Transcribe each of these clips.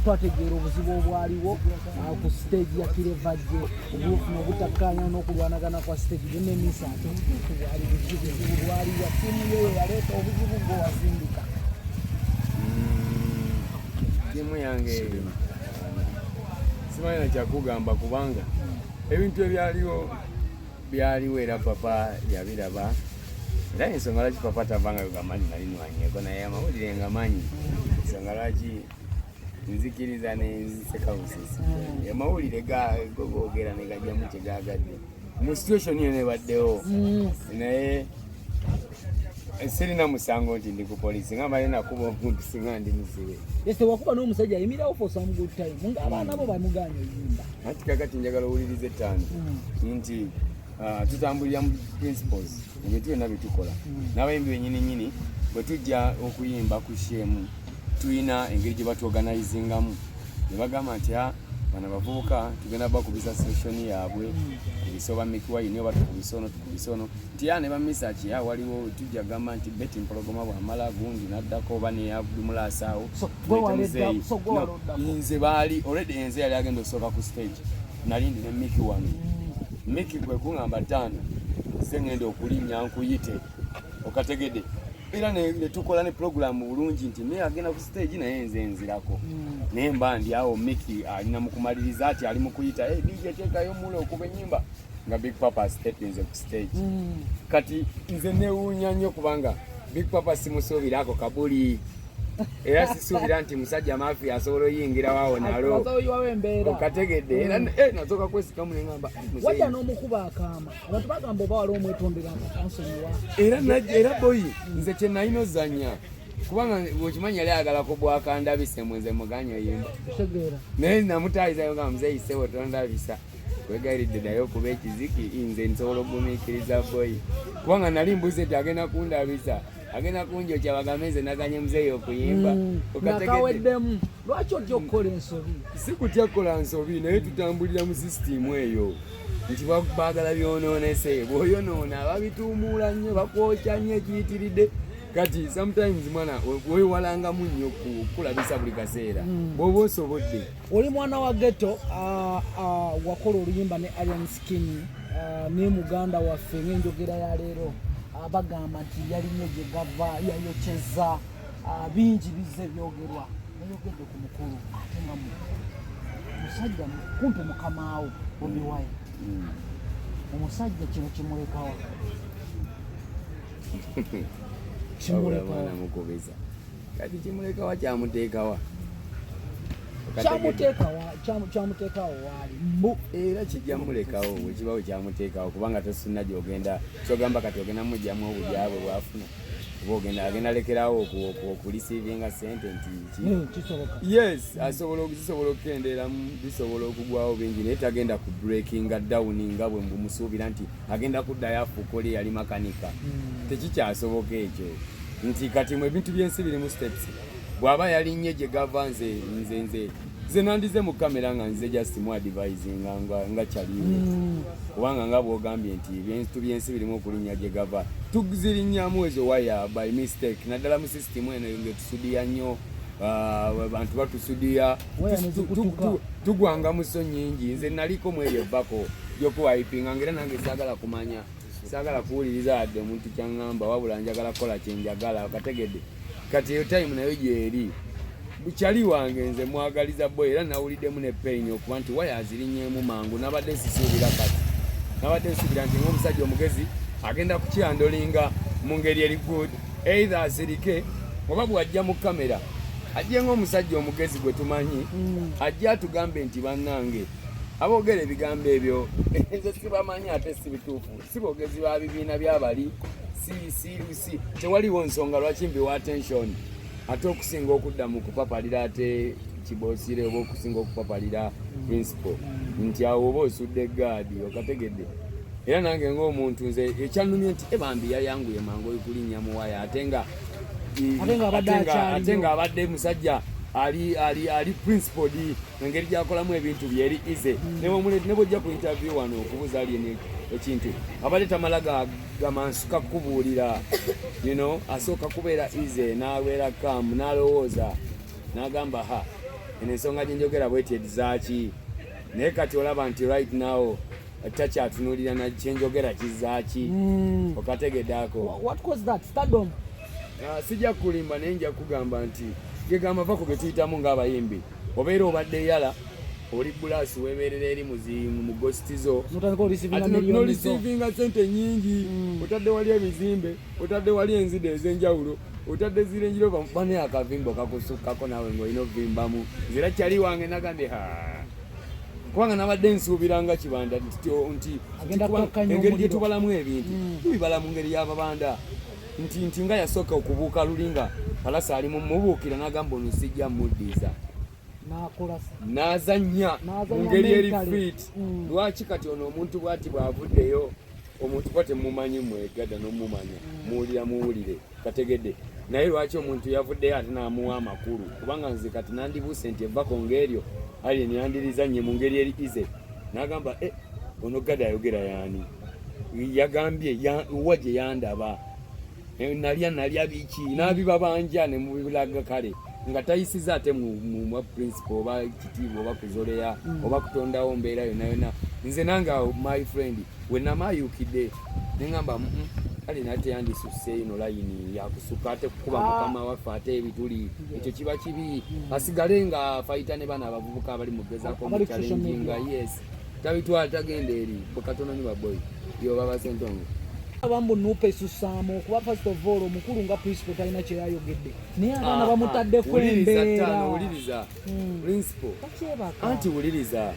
Twategeera obuzibu obwaliwo ku stage ya Kirevajje, obufuna obutakkaanya n'okulwanagana kwa stage byonna emisa, ate obutuufu bwali buzibuzibu bwaliwa? Ttiimu yeyo yaleeta obuzibu, gwe wazindika? Ttiimu yange simanyi nakyakugamba, kubanga ebintu ebyaliwo byaliwo era papa yabiraba, era ensonga lwaki papa tavanga kugamba nti nali nwanyeko, naye amawulire nga manyi ensonga lwaki nzikiriza nenseka busesi. Amawulire go googera ne gajjamu kyegagadde mu situation yona ebaddewo, naye sirina musango nti ndi ku polisi nga male nakuba omuntu, singa ndi musibe. Yes, wakuba n'omusajja ayimirawo for some good time ng'abaana bo bamuganya oyimba. Anti kakati njagala owuliriza ettaano nti tutambulira mu principles ebintu byonna byetukola n'abayimbi benyini nyini. Bwe tujja okuyimba ku shemu, tulina engeri gye batuorganizingamu ne bagamba nti, "Ah, bano bavubuka tugenda bakubisa session yaabwe kubisa oba Mikie Wine oba tukubisa ono, tukubisa ono," nti ya ne bamisaki ya waliwo tujja gamba nti Betty Mpologoma bwamala gundi naddako oba ne Abdumulasa awo. So, gwe so gwe waloddako. Nze baali already, enze yali agenda osooka ku stage, nali ndi ne Mikie wano. Mikie kwe kuŋŋamba, "Ttaano nze ŋŋenda okulinnya nkuyite," okategedde? Era ne tukola ne program bulungi nti naye agenda ku stage, naye nze nzirako, naye mba ndi awo, Mikie alina mu kumaliriza ati ali mu kuyita, "Hey, DJ, teekayo mule okuba ennyimba," nga Big Papa stepinze ku stage. Kati nze newuunya nnyo kubanga Big Papa simusuubira ako kabuli, era sisuubira nti musajja mafia asobola oyingirawo awo nalo. Oyiwawo embeera. Okategedde? Era nasooka kwesikamu neŋamba, Wajja n'omukuba akaama, abantu bagamba oba wali omwetondera nga kansonyiwa. Era era boyi nze kye nalina ozanya, kubanga okimanyi yali ayagala kubwakandabise mwe nze muganya oyimba. Kitegeera. Naye namutayizayo nga, "Muzeeyi ssebo, tondabisa, kwegayiridde naye okuba ekiziki, nze nsobola okugumiikiriza." Boyi kubanga nali mbuze nti agenda kundabisa, agenda kunjokya, bagambe nze naganye muzeeyi okuyimba. Okategedde? Nakaweddemu. Lwaki otya okukola ensobi? Si kutya kukola nsobi, naye tutambulira mu sisitimu eyo nti baagala byonoonese. Bw'oyonoona babituumuula nnyo, bakwokya nnyo ekiyitiridde. Kati sometimes mwana weewalangamu nnyo kulabisa buli kaseera bw'oba osobodde. Oli mwana wa ghetto, wakola oluyimba ne Alien Skin, ne muganda waffe ng'enjogera ya leero, bagamba nti yalinye gye gava yayokyeza, bingi bizze byogerwa. Yayogedde ku mukulu ate nga musajja kumpi mukamaawo Bobi Wine. Omusajja kino kimulekawa? Wabula Kimulekawa? Mwana mukubisa. Kati kimulekawa, kyamuteekawa? Kyamuteekawa, kyamuteekawo waali mbu. Era kijja mulekawo bwekibawo kyamuteekawo, kubanga tosinna gyogenda kyogamba kati ogenda mugyamu obujabwe bwafuna, oba ogenda agenda lekerawo okureceivinga sente nti ki? Kisoboka. Yes, asobola zisobola okukendeeramu, bisobola okugwawo bingi, naye tagenda ku breakinga down nga bwe mumusuubira nti agenda kuddayo afuuka oli eyali makanika. Tekikyasoboka ekyo, nti kati mu ebintu by'ensi birimu steps. Bw'aba yalinnye gye gava, nze nandize mu kamera nga nze just mu advisinga nga kyaliwe, kubanga nga bw'ogambye nti ebintu by'ensi birimu okulinnya gye gava, tuzirinnyamu ezo waya by mistake, naddala mu system eno ng'etusudiya nnyo. Abantu batusudiya. Waya ne zikutuka. Tugwanga mu so nnyingi. Nze naliko mu eyo evako gyokuwayipinga, ngaera nange saagala kumanya, saagala kuwuliriza yadde omuntu kyaŋŋamba, wabula njagala kukola kyenjagala, okategedde? Kati eyo time nayo gyeri kyali wange, nze mwagaliza boy, era nawuliddemu ne pain okuba nti waya azirinnyeemu mangu. Nabadde sisuubira, kati nabadde nsuubira nti ng'omusajja omugezi agenda kukihandlinga mu ngeri eri good, either asirike oba bw'ajja mu kamera ajje ng'omusajja omugezi gwe tumanyi, ajje atugambe nti, "Bannange aboogera ebigambo ebyo nze sibamanyi, ate si bituufu, si boogezi ba bibiina byabali, si si si tewaliwo nsonga lwaki mbiwa attention," ate okusinga okudda mu kupapalira ate kiboosire oba okusinga okupapalira principal nti awo oba osudde gaadi, okategedde? Era nange ng'omuntu nze ekyannumye nti ebambi yayanguye mangu okulinnya mu waya, ate nga Ate ng'abadde akyaliyo. Ate ng'abadde musajja ali principled, engeri gyakolamu ebintu bye eri easy. Ne bwojja ku interview wano okubuuza ali ekintu, abadde tamala gamansuka kukubuulira, asooka kubeera easy, n'abeera calm, n'alowooza, n'agamba, "Ha, Eno ensonga gyenjogera bweti edizaaki, naye kati olaba nti right now takyatunuulira na kyenjogera kizaaki. Okategedde ako? What caused that stardom? Ah, sijja kulimba, naye nja kugamba nti gegamba va ku ge tuyitamu ng'abayimbi. Obeera obadde yala oli bulasi, weeberera eri mu ghost zo. Notandika oreceivinga ate millioni zo. Noreceivinga sente nyingi, otadde wali ebizimbe, otadde wali enzida ez'enjawulo, otadde zirenjiro bane, akavimbo kakusukkako naawe ng'olina ovimbamu. Nze era kyali wange nagambye, ha, kubanga nabadde nsuubira nga Kibanda nti Agenda kubanga kukakkanya engeri gye omuliro. tubalamu ebintu, tubibala mu ngeri y'ababanda nti nga yasooka okubuuka luli nga Palasa ali mumubuukira, n'agamba ono sijja muddiza. N'akola n'azannya mu N'azannya ngeri eri mentally. fit. Lwaki kati ono omuntu bwati bw'avuddeyo, omuntu kuba temumanyi mwegadda n'omumanya muwulira muwulire kategedde, naye lwaki omuntu yavuddeyo ate n'amuwa amakulu? Kubanga nze kati nandibuuse nti evako ng'eryo Alien yandirizanye mu ngeri eri easy, n'agamba, "Eh, ono gada ayogera yaani yagambye wa gye yandaba? Eh, nalya nalya biki?" N'abibabanja ne mubibulaga kale nga tayisiza ate mu principle oba kitiibwa oba kuzoleya oba kutondawo mbeera yonna yonna. Nze nange awo, my friend, we namayukidde neŋŋamba, kale nate yandisusse ino layini yakusukka ate kukuba mukama waffe ate ebituli, ekyo kiba kibi. Asigale nga fayita ne bana abavubuka abali mugezaako Abali ku social muchallenginga. Media. Yes, tabitwala, tagenda eri katono nyo baboyi yo baba Sentongo. Abambu NUP esusaamu okuba, first of all, omukulu nga principal talina kyeyayogedde, naye abaana bamutaddeko Wuliriza. embeera. Ttaano, wuliriza. Principal Takyebaka. Anti wuliriza,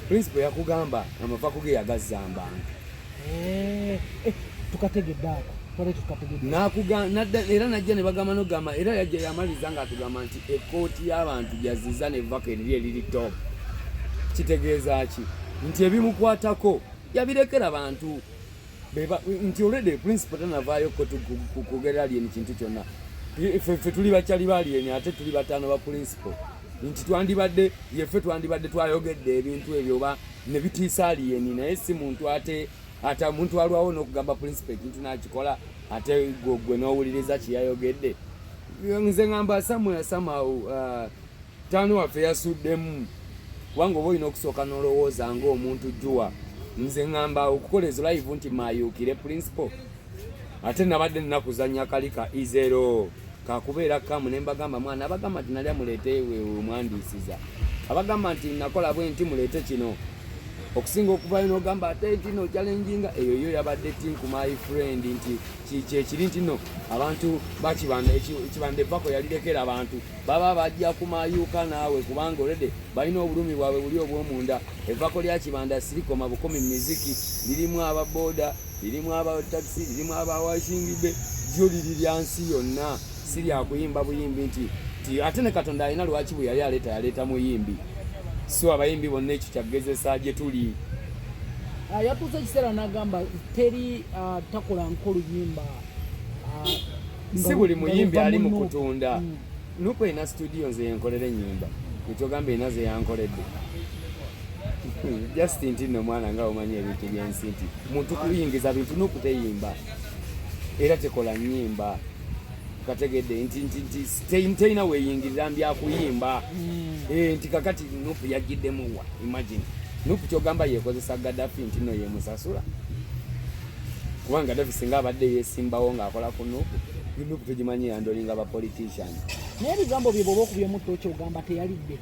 principal yakugamba amavaku ge yagazzamba. Eh, eh, tukategedde ako, twale tukategedde. Era najja ne bagamba nogamba, era yajja yamaliriza ng'atugamba nti ekkooti y'abantu gyaziza nevako eriri eriri top. Kitegeeza ki? Nti ebimukwatako yabirekera bantu. Nti already principal tanavaayo ko kwogera Alien kintu kyonna. Ffe tuli bakyali ba Alien, ate tuli bataano ba principal, nti twandibadde yeffe twandibadde twayogedde ebintu ebyo oba ne bitiisa Alien, naye si muntu ate ate omuntu alwawo n'okugamba principal ekintu n'akikola, ate gwe n'owuliriza kyeyayogedde. Nze ngamba somewhere somehow, taano waffe yasuddemu, kubanga oba olina okusooka n'olowooza ng'omuntu juwa. Nze ngamba okukola ezo live nti mayuukire principal, ate nabadde nina kuzannya kali ka izero kakubeera kamu ne mbagamba, mwana abagamba nti nalya muleete omwandiisiza, abagamba nti nakola bwe nti muleete kino, okusinga okuvayo n'ogamba ate nti no challenginga eyo yo yabadde tinku, my friend, nti kyekiri nti no abantu bakibanda ekibanda evako yalirekera abantu baba bajja kumayuka naawe, kubanga already balina obulumi bwabwe buli obw'omunda. Evako lya Kibanda sirikoma bukomi miziki, lirimu ababoda, lirimu abatakisi, lirimu abawashingide, lyo liri lya nsi yonna, si lyakuyimba buyimbi nti ate ne Katonda alina lwaki bwe yali aleeta yaleeta muyimbi, so abayimbi bonna ekyo kyagezesa gye tuli. Ah, yatuuse ekiseera n'agamba teri takola nkoluyimba Si buli muyimbi ali mu kutunda. NUP erina studio, nze yenkolera ennyimba, ekyogamba erina ze yankoledde, just nti nno mwana nga omanyi ebintu byensi nti muntu kuyingiza bintu. NUP teyimba era tekola nnyimba, kategedde nti terina weeyingirira mbyakuyimba. Eh, nti kakati NUP yagiddemu wa? Imagine NUP kyogamba yekozesa Gaddafi nti no yemusasula, kubanga Gaddafi singa abadde yesimbawo ng'akola ku NUP, NUP tugimanyi yandolinga ba politician. Naye ebigambo bye bwoba okubyemu toki ogamba teyalidde,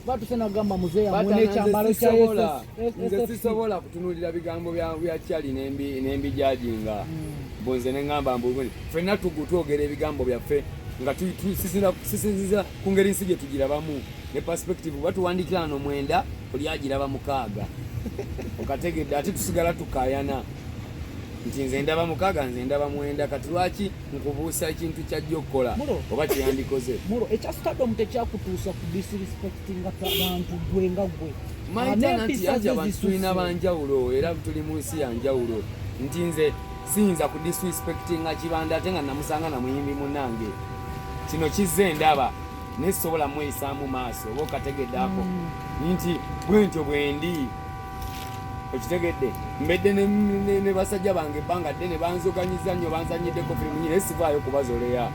batuse nagamba muzeeyi amuwe Batana, n'ekyambalo nze kya sisobola- SS nze sisobola kutunuulira bigambo bya Kyali n'embijajinga mbu nze neŋŋamba mbu ffenna twogera ebigambo byaffe nga sisinziza ku ngeri nsi gye tugirabamu ne perspective. Batuwandikira wano 9, oli agiraba 6, okategedde? Ate tusigala tukayana nti nze ndaba 6, nze ndaba 9. Kati lwaki nkubuusa ekintu kyajja okukola Mulo. oba kyeyandikoze? Mulo, ekya stardom tekyakutuusa ku disrespectinga bantu gwe nga gwe? Maitana nti N'empisa anti ze abantu tulina zisusse. banjawulo era tuli mu nsi yanjawulo, nti nze siyinza ku disrespectinga Kibanda ate nga namusanga na muyimbi munnange. Kino kizze ndaba naye sisobola mweyisaamu maaso, oba okategedde ako nti bwentyo bwendi, okitegedde? Mbedde ne basajja bange ebbanga ddene, banzoganyiza nnyo, banzanyiddeko firimu nyi, naye sivaayo kubazoleya.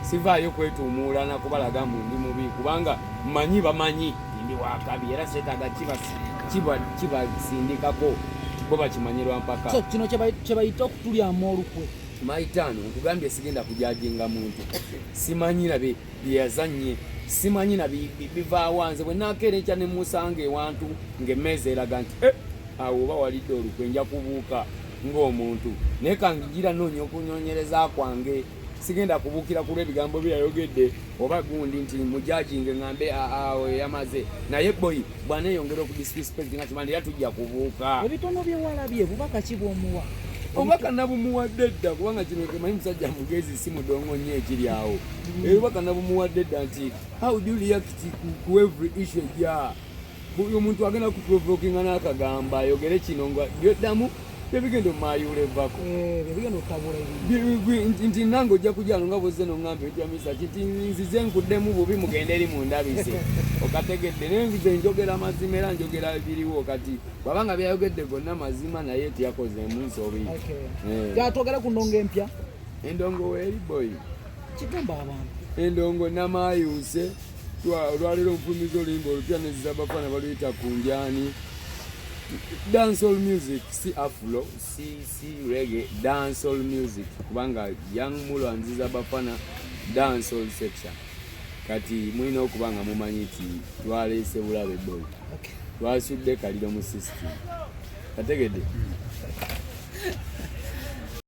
Sivaayo kwetuumuula na kubalaga mbu ndi mubi, kubanga mmanyi bamanyi ndi wakabi, era seetaaga kibasindikako, bo bakimanye lwa mpaka. So kino kye bayita okutulyamu olukwe. Maitaano nkugambye, sigenda kujajinga muntu, simanyi na byeyazanye, simanyi na bivaawa. Nze bwe nakeera enkya ne musanga ewantu ng'emmeeza eraga nti, "Eh, awo oba walidde olukwe," nja kubuuka ng'omuntu, naye kangira noonya okunyonyereza kwange. Sigenda kubuukira ku lw'ebigambo byeyayogedde oba gundi nti mujajinge ŋŋambe awo yamaze. Naye boy bw'aneeyongera okudisrespect nga kimandi, era tujja kubuuka. Ebitono bye walabye, bubaka ki bw'omuwa? Obubaka nabumuwadde dda, kubanga kino kemanyi musajja mugezi, si mudongo nnyo ekiri awo. Obubaka nabumuwadde dda nti how do you react ku every issue ejja? Buli omuntu agenda kuprovokinga n'akagamba ayogere kino, nga byoddamu byebigenda omumayuula evako. Eh, byebigenda okutabula ebintu. Nti nange ojja kujano nga bwozze noŋŋamba ekyamisa kiti, nzize nkuddemu bubi, mugende eri mundabise. Okategedde? Naye nzize njogera mazima, era njogera ebiriwo. Kati bwabanga byayogedde gonna mazima, naye teyakozeemu nsobi. Okay. Eh. Twogere ku ndongo empya. Endongo weeri, boy. Kigamba abantu. Endongo namayuse. Olwaleero nfulumiza oluyimba olupya neziza Bafana, baluyita Kunjani, dancehall music, si afro, si reggae, dancehall music, kubanga Young Mulo anziza Bafana dancehall section. Kati mulina okuba nga mumanyi nti twaleese bulabe, boy. Twasudde kaliro mu system, kategedde?